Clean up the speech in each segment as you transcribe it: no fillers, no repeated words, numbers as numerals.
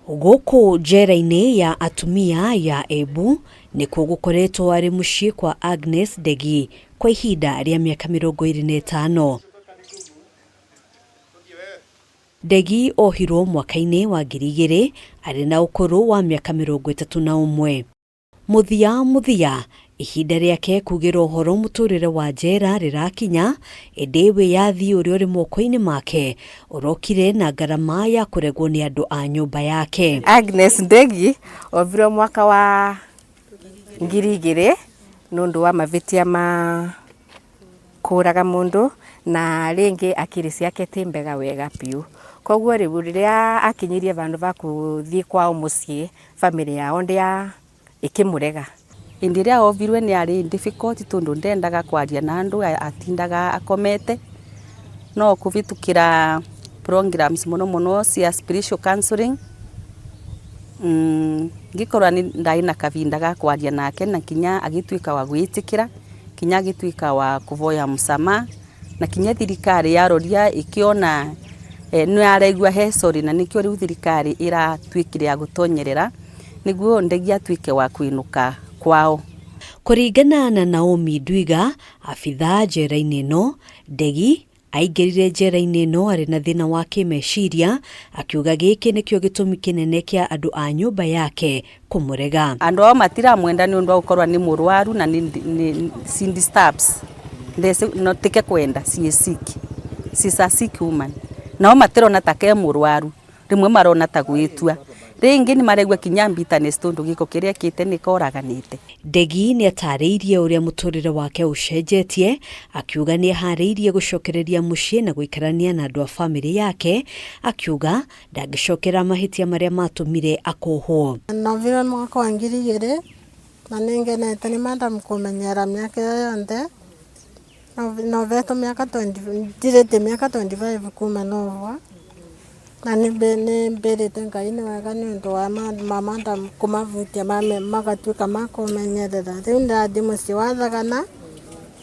Gũkũ njera-inĩ ya atumia ya Embu nĩkuo gũkoretwo arĩ mũciĩ kwa Agnes Ndegi kwa ihinda rĩa mĩaka 25. Ndegi ohirwo mwaka-inĩ wa 2000 arĩ na ũkũrũ wa mĩaka 31. Mũthia mũthia, ihinda rĩake kugĩra ũhoro mũtũrĩre wa njera rĩrakinya, ĩndĩ wĩyathi ũrĩa ũrĩ moko-inĩ make ũrokire na ngarama ya kũregwo nĩ andũ a nyũmba yake. Agnes Ndegi ovirwo mwaka wa 2000 nĩ ũndũ wa mavĩtia ma kũraga mũndũ na rĩngĩ akiri ciake ti mbega wega biũ. Koguo rĩu rĩrĩa akinyirie vandũ va kũthiĩ kwao mũciĩ, family yao ndĩa ĩkĩmũrega. Hĩndĩ ĩrĩa ovirwe nĩ arĩ difficult tondũ ndendaga kwaria na andũ, atindaga akomete, no kũvĩtũkĩra programs mũno mũno cia spiritual counseling, ngĩkorwo ndarĩ na kavinda ga kwaria nake na kinya agĩtuĩka wa gwĩtĩkĩra, kinya agĩtuĩka wa kũvoya msamaha, na kinya thirikari yaroria ĩkĩona nĩ araigua he sorry, na nĩkĩo rĩu thirikari ĩratuĩkire ya gũtonyerera nĩguo Ndegi atuĩke wa kũinũka kwao. Kũringana na Naomi Ndwiga, abithaa njera-inĩ ĩno, Ndegi aingĩrire njera-inĩ ĩno arĩ na thĩna wa kĩmeciria, akiuga gĩkĩ nĩkĩo gĩtũmi kĩnene kĩa andũ a nyũmba yake kũmũrega. Andũ ao matiramwenda nĩ ũndũ wa gũkorwo nĩ mũrwaru na nĩ she disturbs. No tike kwenda, she is sick. She is a sick woman. Nao matirona ta ke mũrwaru, rĩmwe marona ta gwĩtua. Rĩngĩ nĩ maraigua kinya bitterness tondũ gĩko kĩrĩa ekĩte nĩ koraganĩte. Ndegi nĩ atarĩirie ũrĩa mũtũrĩre wake ũcenjetie, akiuga nĩ eharĩirie gũcokereria mũciĩ na gũikarania na andũ a bamĩrĩ yake, akiuga ndangĩcokera mahĩtia marĩa matũmire akohwo. Novirwe mwaka wa 2000 na nĩngenete nĩ madam kũmenyera mĩaka ĩyo yonthe. Novetwo mĩaka twenty, ndirĩte mĩaka 25 kuma novwa, na nĩ mbĩrĩte Ngai nĩ wega nĩ ũndũ wa ma madam kũmavutia magatuĩka ma kũmenyerera. Rĩu ndĩrathiĩ mũciĩ wa Thagana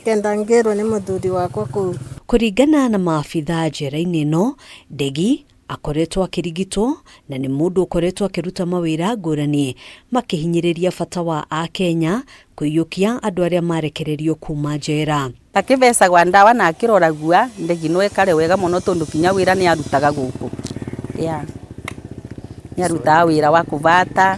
kenda ngĩrwo nĩ mũthuri wakwa kũu. Kũringana na maabithaa njera-inĩ ĩno, Ndegi akoretwo akĩrigitwo na nĩ mũndũ ũkoretwo akĩruta mawĩra ngũrani makĩhinyĩrĩria bata wa Akenya kũiyũkia andũ arĩa marekererio kuma njera. Akĩvecagwa ndawa na akĩroragua Ndegi no ekare wega mũno tondũ kinya wĩra nĩ arutaga gũkũ. Yeah. Nĩ arutaga wĩra wa kũvata,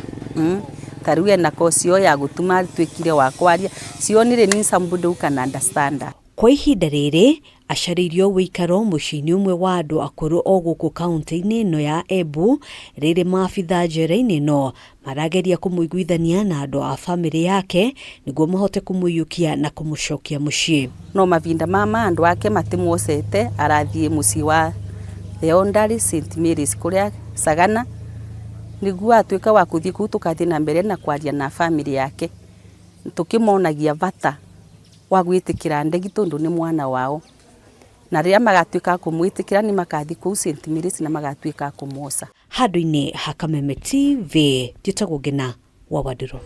ta rĩu ena course ĩyo ya gũtuma atuĩkire wa kwaria. She only needs somebody who can understand her. Kwa ihinda rĩrĩ acarĩirio wĩikaro mũciĩ-inĩ ũmwe wa andũ akũrũ o gũkũ kaunti-inĩ ĩno ya Embu, rĩrĩ maabithaa njera-inĩ ĩno marageria kũmũiguithania na andũ a bamĩrĩ yake nĩguo mahote kũmũiyũkia na kũmũcokia mũciĩ. No mavinda mama andũ ake matimwocete, arathiĩ mũciĩ wa Theondary St Mary's kũrĩa Sagana, nĩguo atuĩka wa kũthiĩ kũu tũkathiĩ na mbere na kwaria na bamĩrĩ yake, tũkĩmonagia bata wa gwĩtĩkĩra Ndegi tondũ nĩ mwana wao. Na rĩrĩa magatuĩka a kũmwĩtĩkĩra nĩ magathiĩ kũu St Mary's na magatuĩka a kũmwoca. Handũ-inĩ ha Kameme TV, njĩtagwo Ngĩna wa Wandirũ.